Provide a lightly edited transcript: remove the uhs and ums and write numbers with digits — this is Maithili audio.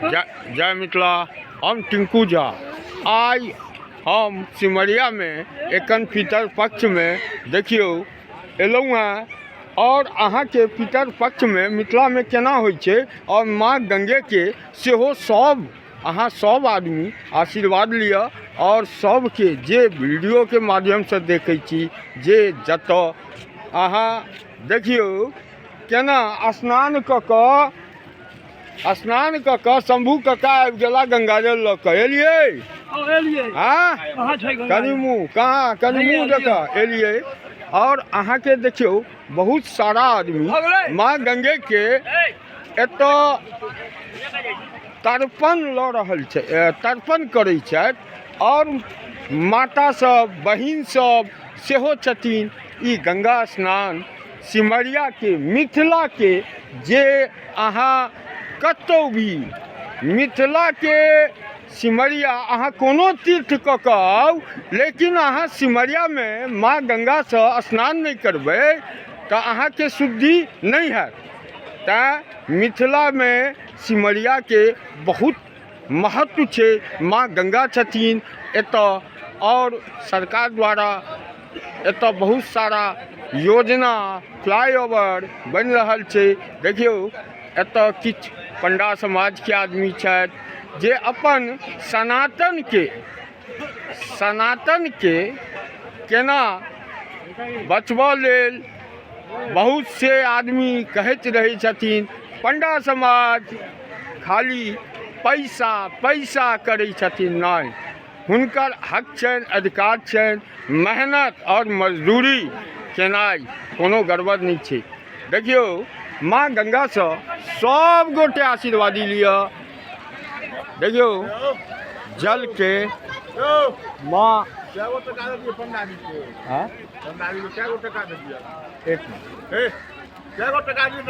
जय जय मिथिला। हम टिंकू झा। आइ हम सिमरियामे एखन पितर पक्षमे देखियौ एलहुँ हेँ आओर अहाँके पितर पक्षमे मिथिलामे केना होइ छै आओर माँ गंगेके सेहो सब अहाँ सब आदमी आशीर्वाद लिअ आओर सबके जे वीडियोके माध्यमसँ देखै छी जे जतऽ अहाँ देखियौ केना स्नान कऽ कऽ स्नान कऽ कऽ शंभू कका आबि गेला गंगाजल लऽ कऽ। एलियै? हाँ, कनि मुँह कहाँ, कनि मुँह देख एलियै। आओर अहाँके देखियौ बहुत सारा आदमी माँ गंगे के एतऽ तर्पण लऽ रहल छै, तर्पण करै छथि आओर माता सब बहिन सब सेहो छथिन। ई गंगा स्नान सिमरिया के मिथिला के जे अहाँ कतौ भी मिथिला के सिमरिया अहाँ कोनो तीर्थ कऽ कऽ आउ, लेकिन अहाँ सिमरियामे माँ गंगासँ स्नान नहि करबै तऽ अहाँके शुद्धि नहि हैत। तैँ मिथिलामे सिमरियाके बहुत महत्व छै। माँ गंगा छथिन एतऽ आओर सरकार द्वारा एतऽ बहुत सारा योजना फ्लाईओवर बनि रहल छै। देखियौ एतऽ किछु पंडा समाजके आदमी छथि जे अपन सनातनके केना बचबऽ लेल बहुत से आदमी कहैत रहै छथिन पंडा समाज खाली पैसा पैसा करै छथिन। नहि, हुनकर हक छनि, अधिकार छनि, मेहनत आओर मजदूरी केनाइ कोनो गड़बड़ नहि छै। देखियौ माँ गंगासँ सब गोटे आशीर्वादी लिअ। देखियौ जलके माँ एक मिनट।